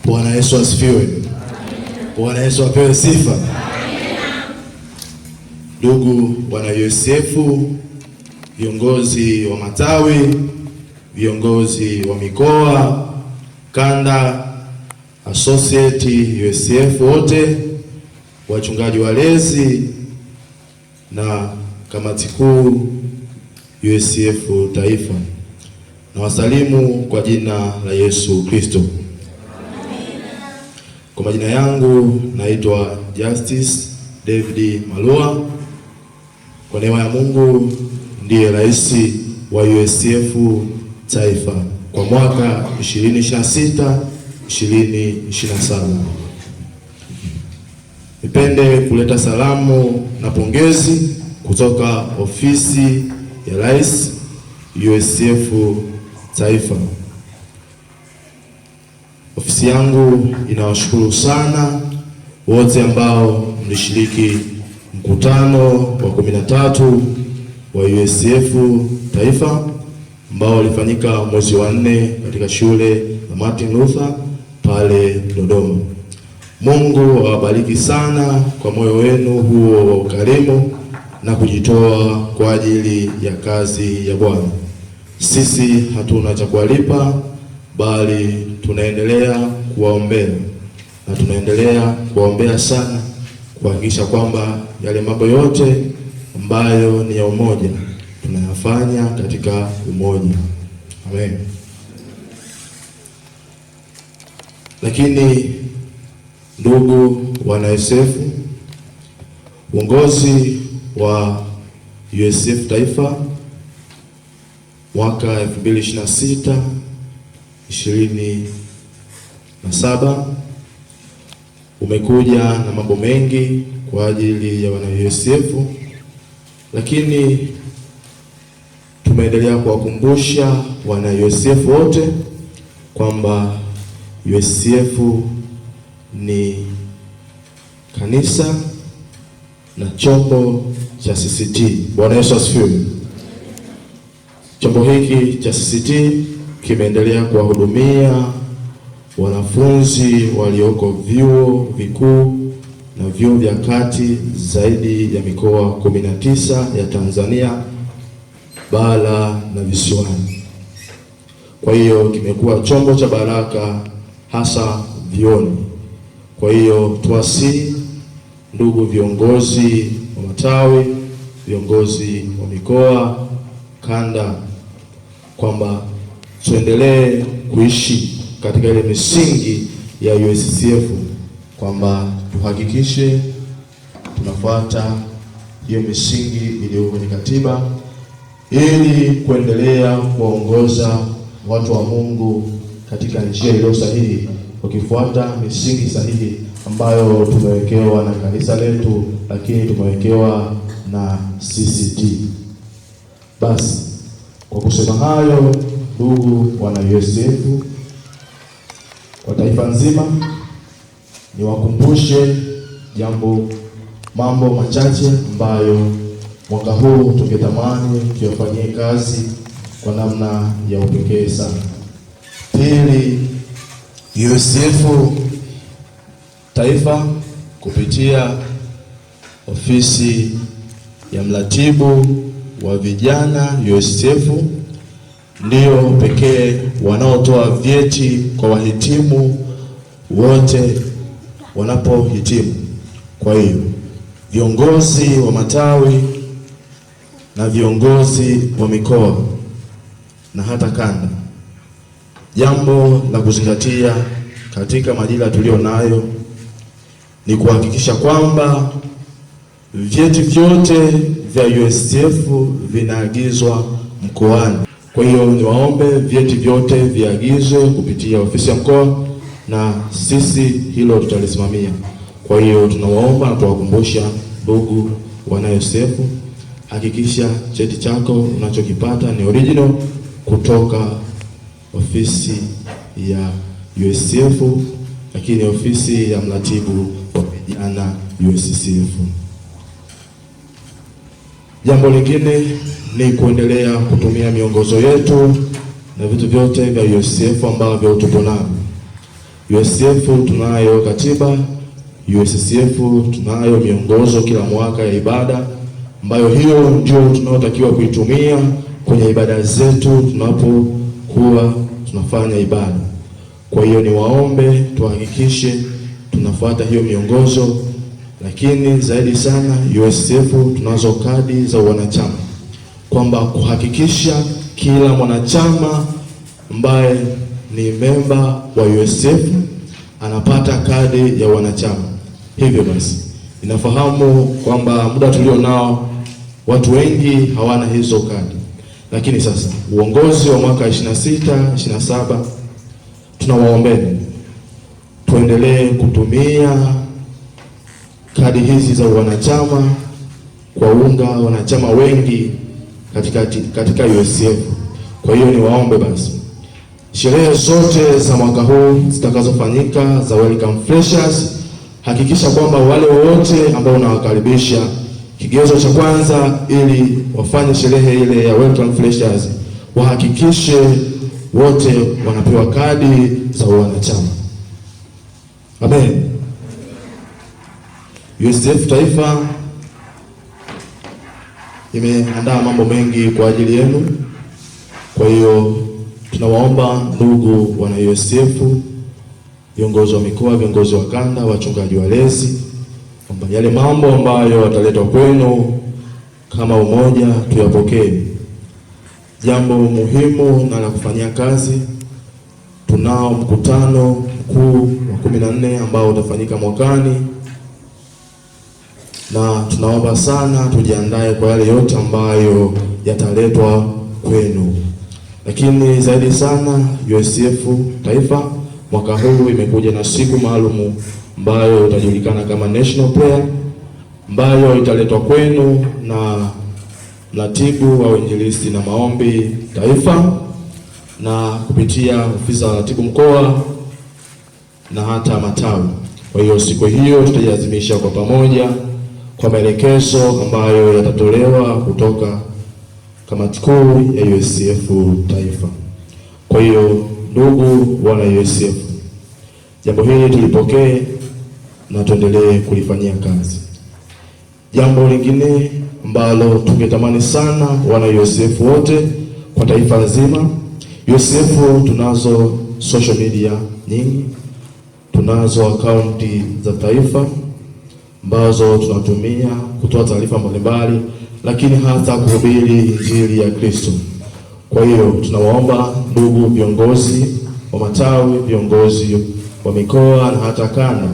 Bwana Yesu asifiwe. Bwana Yesu apewe sifa. Ndugu wana USCF, viongozi wa matawi, viongozi wa mikoa, kanda, associate USCF wote, wachungaji walezi na kamati kuu USCF taifa, na wasalimu kwa jina la Yesu Kristo. Kwa majina yangu naitwa Justice David Malua. Kwa neema ya Mungu ndiye rais wa USCF taifa kwa mwaka 2026 2027. Nipende kuleta salamu na pongezi kutoka ofisi ya rais USCF taifa. Ofisi yangu inawashukuru sana wote ambao mlishiriki mkutano wa 13 wa USCF taifa ambao ulifanyika mwezi wa 4 katika shule ya Martin Luther pale Dodoma. Mungu awabariki sana kwa moyo wenu huo wa ukarimu na kujitoa kwa ajili ya kazi ya Bwana. Sisi hatuna cha kuwalipa, bali tunaendelea kuwaombea na tunaendelea kuwaombea sana kuhakikisha kwamba yale mambo yote ambayo ni ya umoja tunayafanya katika umoja. Amen. Lakini ndugu wana USCF, uongozi wa USCF taifa mwaka 2026 27 umekuja na mambo mengi kwa ajili ya wana USCF, lakini tumeendelea kuwakumbusha wana USCF wote kwamba USCF ni kanisa na chombo cha CCT. Bwana Yesu asifiwe. Chombo hiki cha CCT kimeendelea kuwahudumia wanafunzi walioko vyuo vikuu na vyuo vya kati zaidi ya mikoa 19 ya Tanzania bara na visiwani. Kwa hiyo kimekuwa chombo cha baraka hasa vyuoni. Kwa hiyo tuwasihi ndugu viongozi wa matawi, viongozi wa mikoa, kanda, kwamba tuendelee kuishi katika ile misingi ya USCF, kwamba tuhakikishe tunafuata hiyo misingi iliyo kwenye katiba ili kuendelea kuwaongoza watu wa Mungu katika njia iliyo sahihi, wakifuata misingi sahihi ambayo tumewekewa na kanisa letu, lakini tumewekewa na CCT. Basi kwa kusema hayo, ndugu wana USCF kwa taifa nzima, niwakumbushe mambo machache ambayo mwaka huu tungetamani tuyafanyie kazi kwa namna ya upekee sana. Pili, USCF taifa kupitia ofisi ya mratibu wa vijana USCF ndio pekee wanaotoa vyeti kwa wahitimu wote wanapohitimu. Kwa hiyo viongozi wa matawi na viongozi wa mikoa na hata kanda, jambo la kuzingatia katika majira tulio nayo ni kuhakikisha kwamba vyeti vyote vya USCF vinaagizwa mkoani. Kwa hiyo niwaombe vyeti vyote viagizwe kupitia ofisi ya mkoa na sisi hilo tutalisimamia. Kwa hiyo tunawaomba na tuwakumbusha ndugu wana USCF, hakikisha cheti chako unachokipata ni original kutoka ofisi ya USCF, lakini ofisi ya mratibu wa vijana USCF. Jambo lingine ni kuendelea kutumia miongozo yetu na vitu vyote vya USCF ambavyo tupo navyo. USF tunayo katiba, USCF tunayo miongozo kila mwaka ya ibada, ambayo hiyo ndio tunayotakiwa kuitumia kwenye ibada zetu tunapokuwa tunafanya ibada. Kwa hiyo niwaombe tuhakikishe tunafuata hiyo miongozo, lakini zaidi sana USCF tunazo kadi za wanachama, kwamba kuhakikisha kila mwanachama ambaye ni memba wa USF anapata kadi ya wanachama. Hivyo basi ninafahamu kwamba muda tulio nao watu wengi hawana hizo kadi, lakini sasa uongozi wa mwaka 26 27 tunawaombeni tuendelee kutumia kadi hizi za wanachama kuwaunga wanachama wengi katika USF. Kwa hiyo niwaombe basi sherehe zote za mwaka huu zitakazofanyika za Welcome Freshers, hakikisha kwamba wale wote ambao unawakaribisha, kigezo cha kwanza ili wafanye sherehe ile ya Welcome Freshers, wahakikishe wote wanapewa kadi za wanachama. Amen. USF Taifa imeandaa mambo mengi kwa ajili yenu. Kwa hiyo tunawaomba ndugu wana USF, viongozi wa mikoa, viongozi wa kanda, wachungaji walezi, kwamba yale mambo ambayo wataletwa kwenu kama umoja tuyapokee. Jambo muhimu na la kufanyia kazi, tunao mkutano mkuu wa 14 ambao utafanyika mwakani, na tunaomba sana tujiandae kwa yale yote ambayo yataletwa kwenu. Lakini zaidi sana USF Taifa mwaka huu imekuja na siku maalumu ambayo itajulikana kama National Prayer, ambayo italetwa kwenu na mratibu wa uinjilisti na maombi taifa na kupitia ofisi ya ratibu mkoa na hata matawi. Kwa hiyo siku hiyo tutaiadhimisha kwa pamoja kwa maelekezo ambayo yatatolewa kutoka kamati kuu ya USF Taifa. Kwa hiyo ndugu wana USF, jambo hili tulipokee na tuendelee kulifanyia kazi. Jambo lingine ambalo tungetamani sana wana USF wote kwa taifa nzima, USF tunazo social media nyingi, tunazo akaunti za taifa ambazo tunatumia kutoa taarifa mbalimbali, lakini hata kuhubiri injili ya Kristo. Kwa hiyo tunawaomba ndugu viongozi wa matawi, viongozi wa mikoa na hata kanda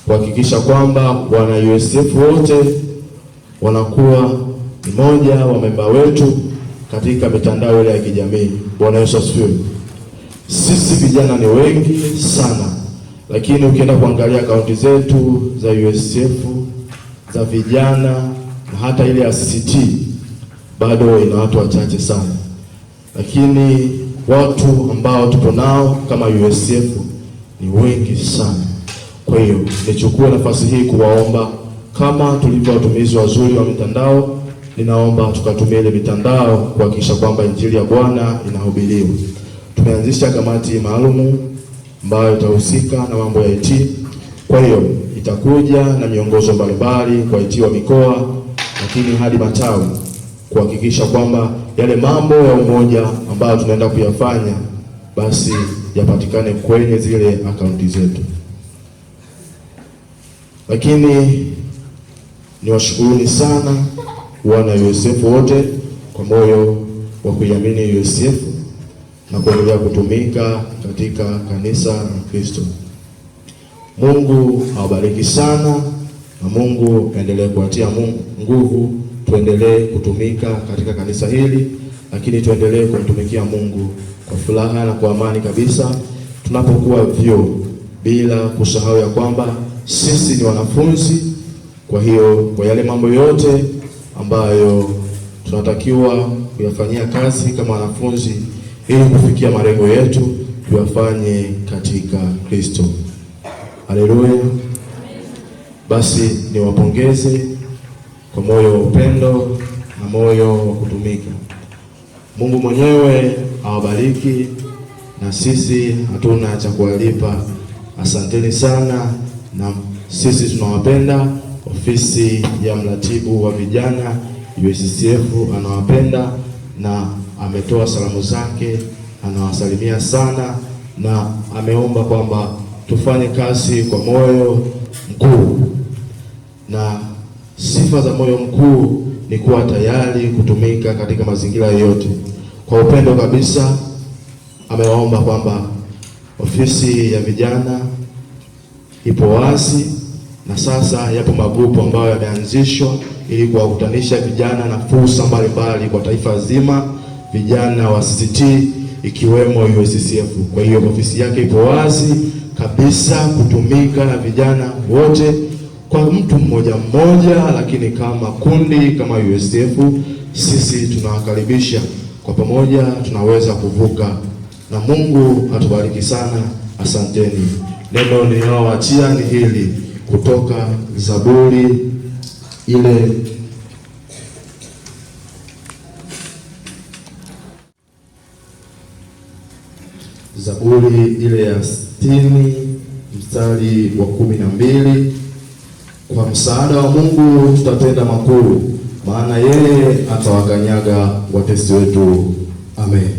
kuhakikisha kwamba wana USF wote wanakuwa mmoja wa memba wetu katika mitandao ile ya kijamii. Bwana Yesu asifiwe. Sisi vijana ni wengi sana, lakini ukienda kuangalia akaunti zetu za USF za vijana na hata ile ya CCT bado ina watu wachache sana, lakini watu ambao tupo nao kama USF ni wengi sana. Kwa hiyo nichukue nafasi hii kuwaomba, kama tulivyo watumizi wazuri wa mitandao, ninaomba tukatumie ile mitandao kuhakikisha kwamba injili ya Bwana inahubiriwa. Tumeanzisha kamati maalumu ambayo itahusika na mambo ya IT. Kwa hiyo itakuja na miongozo mbalimbali kwa IT wa mikoa, lakini hadi matawi, kuhakikisha kwamba yale mambo ya umoja ambayo tunaenda kuyafanya basi yapatikane kwenye zile akaunti zetu. Lakini niwashukuruni sana wana USF wote kwa moyo wa kuiamini USF na kuendelea kutumika katika kanisa la Kristo. Mungu awabariki sana na Mungu aendelee kuwatia nguvu, tuendelee kutumika katika kanisa hili, lakini tuendelee kumtumikia Mungu kwa furaha na kwa amani kabisa tunapokuwa vyuo, bila kusahau ya kwamba sisi ni wanafunzi. Kwa hiyo kwa yale mambo yote ambayo tunatakiwa kuyafanyia kazi kama wanafunzi ili kufikia malengo yetu, tuyafanye katika Kristo. Haleluya. Basi niwapongeze kwa moyo wa upendo na moyo wa kutumika. Mungu mwenyewe awabariki, na sisi hatuna cha kuwalipa Asanteni sana, na sisi tunawapenda. Ofisi ya mratibu wa vijana USCF anawapenda na ametoa salamu zake, anawasalimia sana na ameomba kwamba tufanye kazi kwa moyo mkuu, na sifa za moyo mkuu ni kuwa tayari kutumika katika mazingira yoyote. Kwa upendo kabisa, amewaomba kwamba ofisi ya vijana ipo wazi na sasa yapo magrupu ambayo yameanzishwa ili kuwakutanisha vijana na fursa mbalimbali kwa taifa zima, vijana wa CCT ikiwemo USCF. Kwa hiyo ofisi yake ipo wazi kabisa kutumika na vijana wote kwa mtu mmoja mmoja, lakini kama kundi, kama USCF sisi tunawakaribisha. Kwa pamoja tunaweza kuvuka, na Mungu atubariki sana. Asanteni. Neno ninalowaachia ni hili kutoka Zaburi ile ya 60 mstari wa 12: kwa msaada wa Mungu tutatenda makuu, maana yeye atawakanyaga watesi wetu. Amen.